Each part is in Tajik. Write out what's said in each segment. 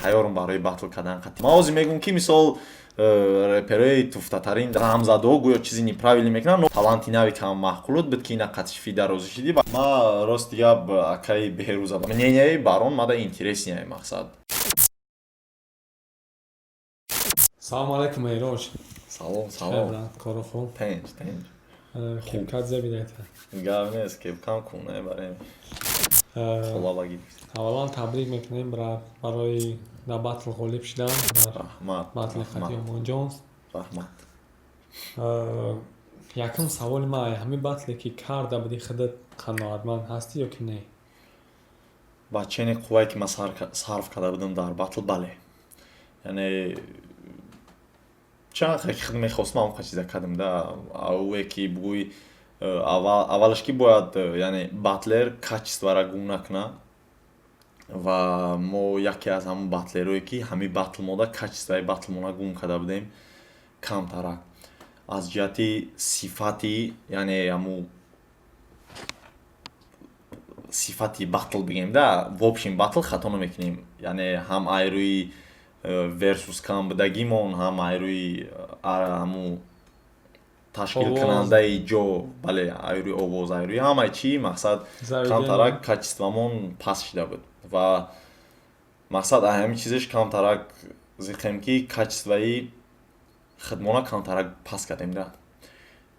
Тайёрам барои батл кардан қатъи. Ман ҳозир мегӯм, ки мисол реперои туфтатарин рамзадо гӯё чизи неправильно мекунанд, но таланти нави кам маъқулут буд, ки ина қатъи фида розӣ шидӣ. Ма рости гап, акаи Беҳрӯза, мненияи барон мада интереснияй, мақсад. Салому алайкум, Меҳроҷ. Салом, салом. Коро хуб? Тенҷ, тенҷ. Кепкат зебидайта. Гап нест, кепкам куна барем. Холава гирифт. Аввалан табрик мекунем барои дар батл ғолиб шудан бар Раҳмат. батли қати Омон Ҷонс. Раҳмат. Якум саволи ман: ҳамин батле, ки карда будӣ, худат қаноатманд ҳастӣ ё ки не? Ба чени қуввае, ки ман сарф карда будам дар батл, бале. Яъне чанд ки худ мехостам, ҳамон чиза кардам да. Ӯе ки бугӯй, аввалаш ки бояд, яъне батлер качествора гум накунад, ва мо яке аз ҳамон батлерое, ки ҳамин батл мода качествои батлмона гум карда будем камтарак аз ҷиҳати сифати, яъне ҳамун сифати батл бигем да. В общем, батл хато намекунем, яъне ҳам айрӯи версус кам будагимон, ҳам айрӯи ҳамун ташкилкунандаи ҷо, бале, айрӯи овоз, айрӯи ҳамаи чӣ, мақсад, камтарак качествомон паст шида буд. Ва мақсад, ҳамин чизеш камтарак зиқем, ки качествои худмона камтарак паст кардем да.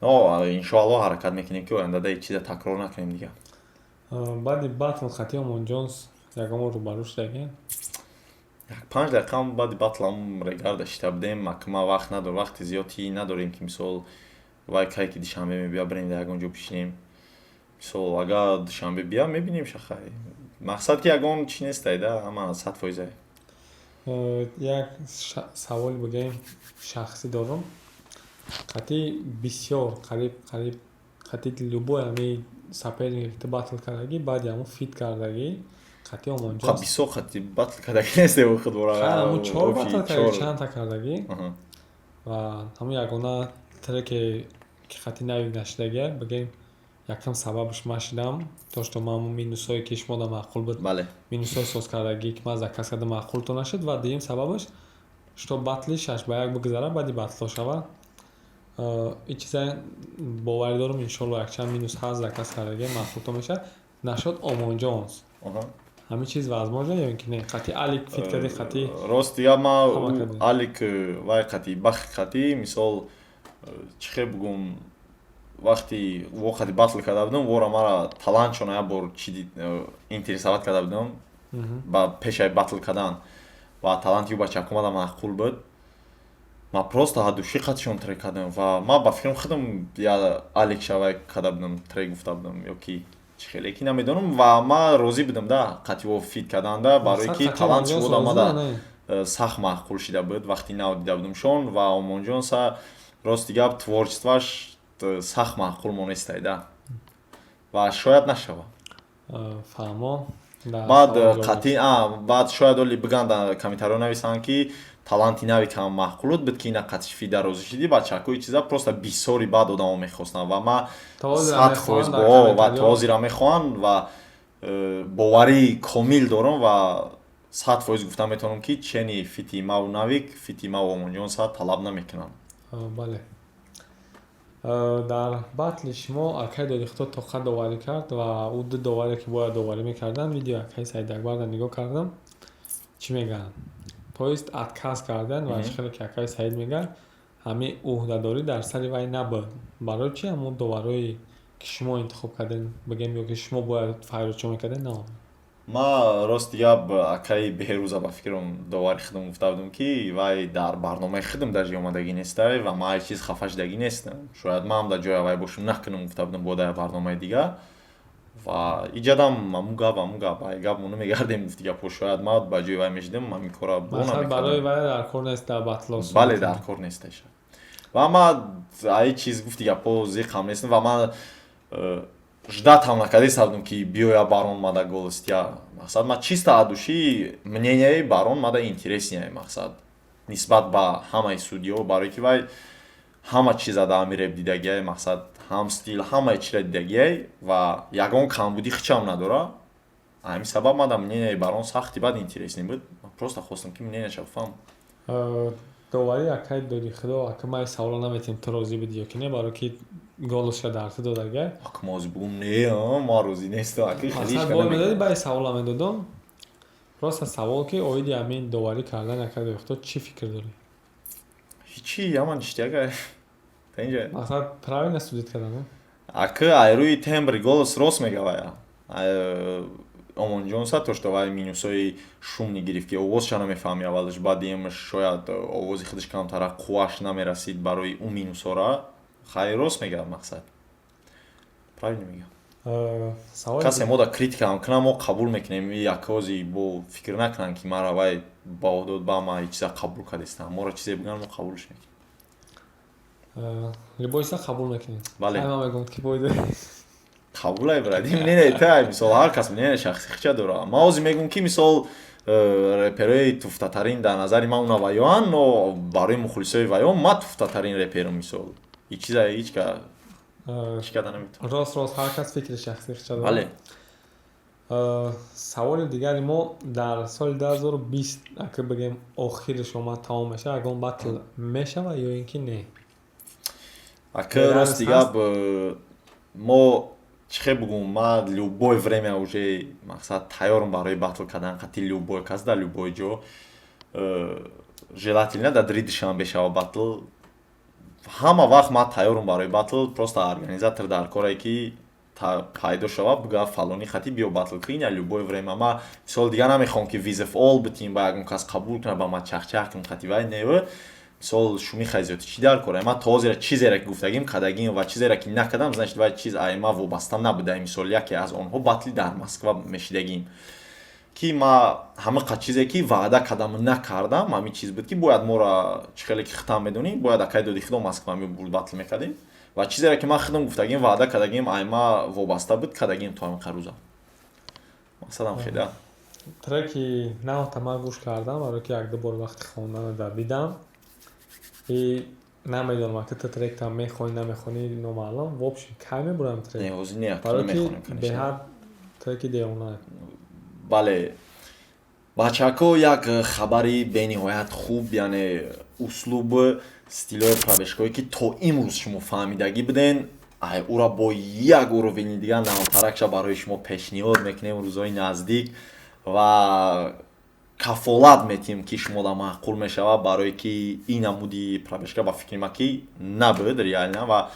Но иншоалло ҳаракат мекунем, ки ояндада ин чиза такрор накунем дигар. Баъди батл қати Омон Ҷонс ягон бор рӯбарӯ шудагӣ? Як 5 дақиқам баъди батлам регарда шита будем. Ака, ман вақт надорам, вақти зиёдӣ надорем, ки мисол вай кай ки Душанбе мебия, бирем дар ягон ҷо бишинем. Мисол, агар Душанбе бия, мебинем шахай. Мақсад, ки ягон чӣ нестай да, ҳама 100%-ае. Як саволи бигӯем шахсӣ дорам. Қатъи бисёр қариб қатъи любой ҳами сопернике, ки ту батл кардагӣ, баъди ҳамон фит кардагӣ, қатъи Омонҷон. Бисёр қатъи батл кардагӣ нестем худ. Ҳамун чор батл кардагӣ, чандта кардагӣ, ва ҳамун ягона треке, ки қатъи нави нашидагия, бигӯем, якам сабабш ман шидам, то что ман ҳамун минусҳое, ки шумо да маъқул буд, минусҳои соз кардагӣ, ки ман заказ кардам, маъқултон нашуд. Ва дуюм сабабаш, что батли 6 ба 1 бигзарад, баъди батлҳо шавад. Ин чиза боварӣ дорам, иншоалло, якчанд минус ҳаст заказ кардагӣ, маъқултон мешавад. Нашуд Омонҷонс, ҳамин чиз возможно ё ин ки не? Қатъи Алик фит кардӣ, қатъи Рости гап, ман Алик вай қатъи бахи қатъи, мисол, чӣ хел бугум, вақти во қати батл карда будам, вора мара талантшона як бор чи интересовать карда будам ба пешаи батл кардан, ва таланти ӯ бачако мада маъқул буд. Ман просто от души қатишон трек кардам, ва ман ба фикрам худам я Алик шавай карда будам, трек гуфта будам ё ки чӣ хеле ки намедонам, ва ман розӣ будам да қатъи во фит карданда, барое ки таланти вода мада сахт маъқул шида буд, вақти нав дида будамшон. Ва Омонҷонса, рости гап, творчестваш сахт маъқул монестай да, ва шояд нашава. Фаҳмо. Баъд қатъи, баъд шояд оли биган, дар комментариҳо нависанд, ки таланти нави кам маъқулут буд, ки ина қатъи фида розӣ шидӣ. Бачакои чиза просто бисёри баъд одамо мехостанд, ва ман 100% ва то ҳозира мехоҳанд, ва боварии комил дорам ва 100% гуфта метавонам, ки чени фити маву Навик, фити маву Омонҷон са талаб намекунанд. Бале, дар батли шумо акай Додихудо тоқат доварӣ кард, ва ӯ ду доваре, ки бояд доварӣ мекарданд, видео акай Саидакбарда нигоҳ кардам, чӣ мегӯянд, то есть отказ кардан. Ва чӣ хеле ки акай Саид мегӯяд, ҳамин ӯҳдадорӣ дар сари вай набуд. Барои чӣ ҳамон доварое, ки шумо интихоб кардем, бигем, ё ки шумо бояд файручо мекардем, наомад? Ман, рости гап, акаи Беҳрӯза, ба фикрам, довари худам гуфта будам, ки вай дар барномаи худам даже омадагӣ нестай, ва ман ҳеҷ чиз хафа шудагӣ нестам. Шояд манам дар ҷои вай бошам, накунам, гуфта будам бо дар барномаи дигар. Ва иҷадам ҳамун гап, ай гап мо намегардем, гуфти гапҳо. Шояд ман ба ҷои вай мешидам, ҳамин кора бо Мақсад, барои вай дар кор нест дар батло. Бале, дар кор несташа, ва ман ай чиз, гуфти гапҳо, зиқам нестам, ва ман ждать ҳам накарда будам, ки биёя барон мада голос тия. Мақсад, ман чисто от души мненияи барон мада интереснияй, мақсад, нисбат ба ҳамаи судиҳо, барое ки вай ҳама чиза дар ҳами реп дидагиай, мақсад, ҳам стил, ҳамаи чира дидагиай, ва ягон камбудӣ хичам надора. Ҳамин сабаб мада мненияи барон сахти бад интересный буд. Просто хостам, ки мнения ша бифаҳмам. Доварӣ, акай доди худо, ака, ман савола наметем, ту розӣ будӣ ё ки не, барои ки голос ша дар ту додага. Ака, ма ҳозир бугум, не, ма розӣ нестам, ака. Мақсад бой медодӣ, баъди савола медодам. Просто савол, ки оиди ҳамин доварӣ кардан акай доди худо чӣ фикр дорӣ? Ҳичи, ҳаман ништяк а та инҷа. Мақсад, правильно судить кардан? Ака, ай рӯи тембри голос рост мегавая Омонҷонса, то что вай минусҳои шумни гирифт, ки овозша намефаҳми аввалаш, баъдиам шояд овози худаш камтара, қувваш намерасид барои ӯ минусҳора. Хай, рост мегӯяд, мақсад, правильно мегӯяд. Касе мо да критика ҳам кунам, мо қабул мекунем. Якози бо фикр накунанд, ки мара вай баҳо дод, ба ма ҳеҷ чиза қабул кардестам. Моро чизе бигӯянд, мо қабулш мекунем. Любой чиза қабул мекунем. Бале. Ман мегӯям, ки боида. Қабулай, брат, не, та мисол, ҳар кас мнение шахси хича дора. Ман ҳозир мегӯм, ки мисол, реперои туфтатарин дар назари ман уна ваёан, но барои мухлисои ваё ма туфтатарин реперам. Мисол, и чиза ҳеҷ ка чӣ карда наметавонам. Рост, рост, ҳар кас фикри шахси хича дорад. Бале. Саволи дигари мо: дар соли 2020, ака, бигем, охириш омад, тамом мешавад, ягон батл мешавад ё ин ки не? Ака, рости гап, мо чӣ хел бугум, ман любое время уже, мақсад, тайёрам барои батл кардан қати любой кас дар любой ҷо. Желательно дар дри Душанбе шава батл. Ҳама вақт ман тайёрам барои батл, просто организатор дар корае, ки пайдо шава, буга: «Фалони хати биё, батл кунӣ». На, любое время. Ма мисол дигар намехоҳам, ки вызов ол битим, ба ягон кас қабул кунад, ба ман чахчах кунам қати вай. Не, мисол, шуми хай зиёд чӣ дар кора? Ман то ҳозира чизере ки гуфтагим, кардагим ва чизере ки накардам, значит, вай чиз ай ма вобаста набуда. Мисол, яке аз онҳо батли дар Москва мешидагим, ки ма ҳамақа чизе ки ваъда кардаму накардам, ҳамин чиз буд, ки бояд моро, чӣ хеле ки хитам медонӣ, бояд акай доди худо Москва мебурд, батл мекардем. Ва чизере ки ман худам гуфтагим, ваъда кардагим, ай ма вобаста буд, кардагим то ҳамин рӯза. Мақсадам хеле. Треки навта ман гӯш кардам, барое ки якду бор вақти хондана дар дидам и намедонам, ака, ту тректам мехонӣ, намехонӣ, номаълум. В общем, кай мебурам трек? Не, ҳозир не. Барое ки беҳад треки девона. Бале, бачаҳако, як хабари бениҳоят хуб, яъне услуб, стилҳои пробежка ҳое, ки то имрӯз шумо фаҳмидагӣ буден, ай ура бо як уровень и дигар навтаракша барои шумо пешниҳод мекунем рӯзҳои наздик ва кафолат метиҳем, ки шумода маъқул мешавад, барое ки ин намуди пробежка, ба фикри ман, ки набуд реально. Ва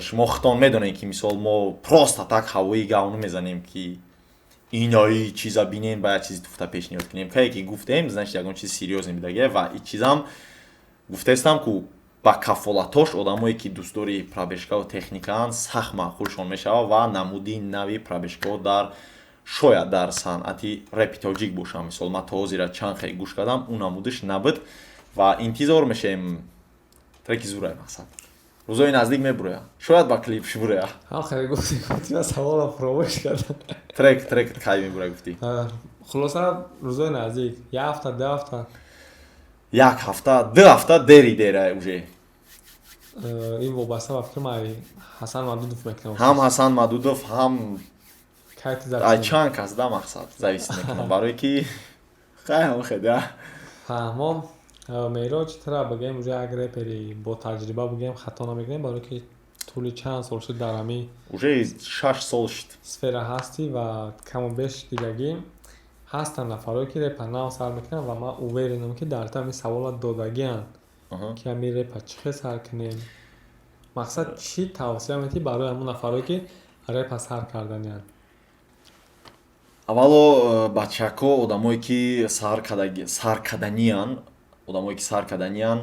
шумо худтон медонед, ки мисол мо просто так ҳавои гавну мезанем, ки инои чиза бинем, ба як чизи туфта пешниҳод кунем. Кае ки гуфтем, значит, ягон чизи серьёзне бидагия. Ва и чизам гуфтаистам, ку ба кафолатош одамое, ки дӯстдори пробежка ву техникаанд, сахт маъқулшон мешавад. Ва намуди нави пробежка ҳо дар шояд дар санъати репи тоҷик бошам. Мисол, ман то ҳозира чанд хел гӯш кардам, ӯ намудиш набуд ва интизор мешавем. Треки зурай, мақсад, рӯзои наздик мебуроя, шояд ба клипш буроя. Савола фаромӯш кардам. Трек кай мебура, гуфтӣ? Хулоса, рӯзои наздик, як ҳафта, 2 ҳафта? Як ҳафта, 2 ҳафта, дери дера уже. Ин вобаста ба фикрам ай Ҳасан Мадудов мекунам. Ҳам Ҳасан Мадудов, ҳам ай чанд кас да, мақсад, зависит мекунам, барое ки хай ҳам хеда. Фаҳмом. Меъроҷ, тра бигем, уже як репери бо таҷриба бигем, хато намекунем, барое ки тӯли чанд сол шуд дар ҳамин Уже 6 сол шуд. сфера ҳастӣ ва каму беш дидагӣ. Ҳастанд нафарое, ки репа нав сар мекунанд, ва ман уверен ам, ки дар ту ҳамин савола додагианд, ки ҳамин репа чӣ хел сар кунем. Мақсад, чӣ тавсия медиҳӣ барои ҳамон нафарое, ки репа сар карданианд? Аввало, бачаҳако, одамое ки сар карданиянд, одамое ки сар карданиянд,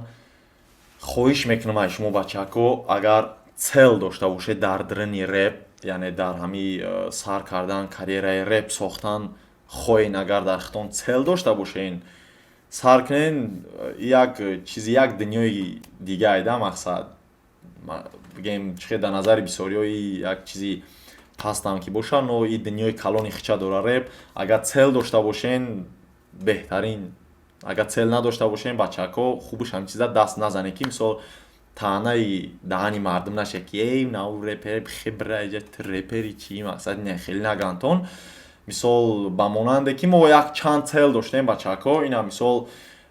хоҳиш мекунам аз шумо, бачаҳако, агар цель дошта бошед дар даруни реп, яъне дар ҳамин сар кардан, карьераи реп сохтан хоҳен, агар дар худтон цель дошта бошен, сар кунен. Як чизи, як дунёи дигае да. Мақсад, бигем, чӣ хел, дар назари бисёриҳои як чизи пастам ки бошад, но и дунёи калони хича дора реп. Агар цель дошта бошен, беҳтарин. Агар цель надошта бошен, бачаҳако, хубаш ҳамин чиза даст назанед, ки мисол таънаи даҳани мардум нашед, ки эй, нау репер хебра, иҷа ту репери чӣ? Мақсад, не, хеле нагантон. Мисол, ба монанде ки мо як чанд цель доштем, бачаҳако. Ина, мисол,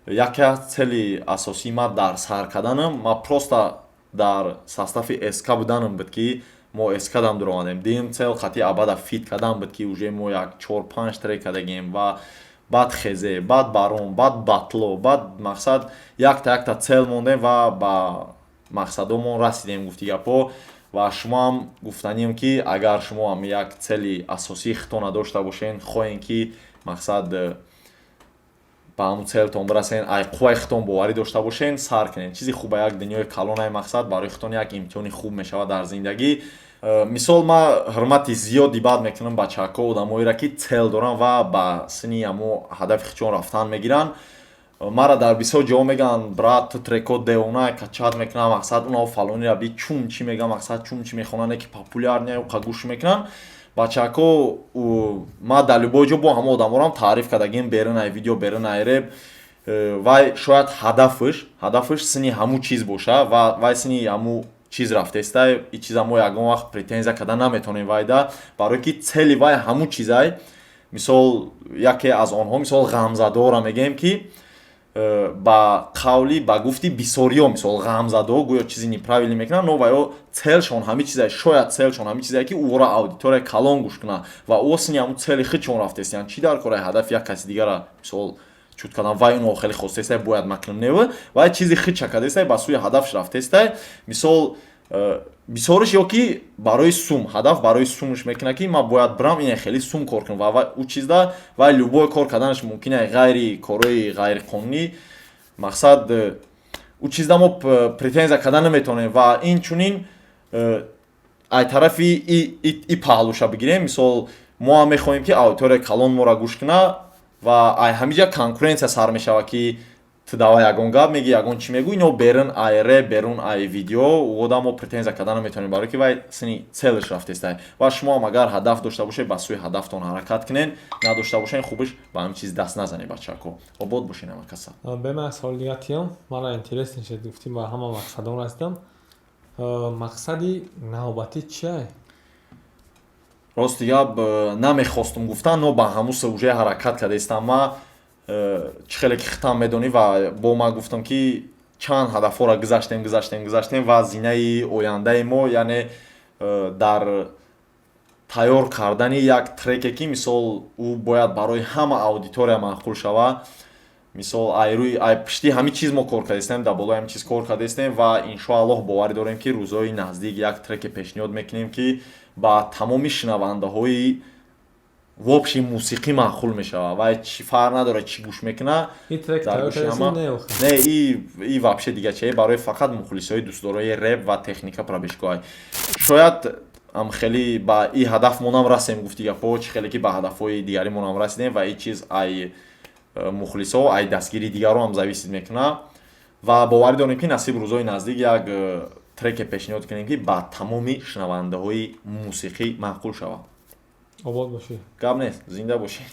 яке аз цели асосии ма дар сар карданам, ма просто дар состави СК буданам буд, ки мо СК дам дуромадем. Дуюм цель қати Абада фит кардан буд, ки уже мо як чор панҷ трек кардагем ва баъд хезе, баъд барон, баъд батло, баъд мақсад якта якта цель мондем ва ба мақсадомон расидем, гуфти гапҳо. Ва шумоам гуфтанием, ки агар шумо ҳам як цели асосии худтона дошта бошен, хоҳем, ки мақсад ба ҳамун целтон бирасен, ай қувваи худтон боварӣ дошта бошен, сар кунен. Чизи хуба, як дунёи калонае, мақсад барои худтон як имтиҳони хуб мешавад дар зиндагӣ. Мисол, ман ҳурмати зиёди бад мекунам, бачаҳако, одамоеро, ки цель доранд ва ба синни ҳамо ҳадафи худшон рафтан мегиранд. Мара дар бисёр ҷоҳо мегӯянд: «Брат, ту трекҳо девона качать мекунам, мақсад унао фалонира би, чун чӣ мегӯям, мақсад чун чӣ мехонанд, ки популярный, қа гӯш мекунанд». Бачаҳако, ма дар любой ҷо бо ҳама одаморам таъриф кардагим, берун ай видео, берун ай реп. Вай шояд ҳадафаш синни ҳамун чиз боша ва вай синни ҳамун чиз рафтестай. И чиза мо ягон вақт претензия карда наметавонем вайда, барое ки цели вай ҳамун чизай. Мисол, яке аз онҳо, мисол, Ғамзадора мегӯем, ки ба қавли, ба гуфти бисориё, мисол, Ғамзадо гӯё чизи неправильный мекунанд, но ваё целшон ҳамин чизае, шояд целшон ҳамин чизае, ки ӯро аудиторияи калон гӯш кунад ва ӯ сини ҳамун цели худшон рафтестиянд. Чӣ дар кораи ҳадафи як каси дигара, мисол, чуд кардан? Вай уно хеле хостестай, бояд макунам, нева, вай чизи худша кардестай, ба сӯи ҳадафш рафтестай. Мисол, бисёриш ё ки барои сум, ҳадаф барои сумш мекунад, ки ман бояд бирам, ин хеле сум кор кунам ва ӯ чизда вай любой кор карданаш мумкин е, ғайри корҳои ғайриқонунӣ. Мақсад, ӯ чизда мо претензия кардан наметавонем. Ва инчунин ай тарафи и паҳлӯша бигирем, мисол, мо ҳам мехоҳем, ки аудиторияи калон моро гӯш кунад ва ай ҳамиҷа конкуренция сар мешавад, ки ту давай ягон гап мегӣ, ягон чӣ мегӯ, ино берун ай реп, берун ай видео. Одам мо претензия карда наметавонем, барое ки вай сини целш рафтестай. Ва шумо ҳам агар ҳадаф дошта бошед, ба сӯи ҳадафтон ҳаракат кунед, надошта бошед, хубиш ба ҳамин чиз даст назанед. Бачако, обод бошед ҳама каса. Бема саволи дига тиём, мара интересный шуд. Гуфтӣ, ба ҳама мақсадон расидам, мақсади навбатӣ чие? Рости гап, намехостум гуфтан, но ба ҳамуса уже ҳаракат кардаистам. Ма чӣ хеле ки хитам медонӣ ва бо ман гуфтам, ки чанд ҳадафҳоро гузаштем, гузаштем, гузаштем ва зинаи ояндаи мо, яъне дар тайёр кардани як треке, ки мисол, ӯ бояд барои ҳама аудитория маъқул шава. Мисол, ай рӯи ай пишти ҳамин чиз мо кор кардаистем, дар болои ҳамин чиз кор кардаистем ва иншоаллоҳ боварӣ дорем, ки рӯзҳои наздик як треке пешниҳод мекунем, ки ба тамоми шунавандаҳои вообще мусиқӣ маъқул мешавад ва чи фарқ надорад, чӣ гӯш мекунад. Не, и вообще дига чие, барои фақат мухлисҳои дӯстдорои реп ва техника пробежкаҳай. Шояд ам хеле ба и ҳадафмонам расем, гуфти гапҳо, чӣ хеле ки ба ҳадафҳои дигаримонам расидем. Ва и чиз ай мухлисҳо, ай дастгирии дигарро ҳам зависит мекунад ва боварӣ дорем, ки насиб рӯзҳои наздик як треке пешниҳод кунем, ки ба тамоми шунавандаҳои мусиқӣ маъқул шавад. Обод бошӣ. Гап нест, зинда бошед.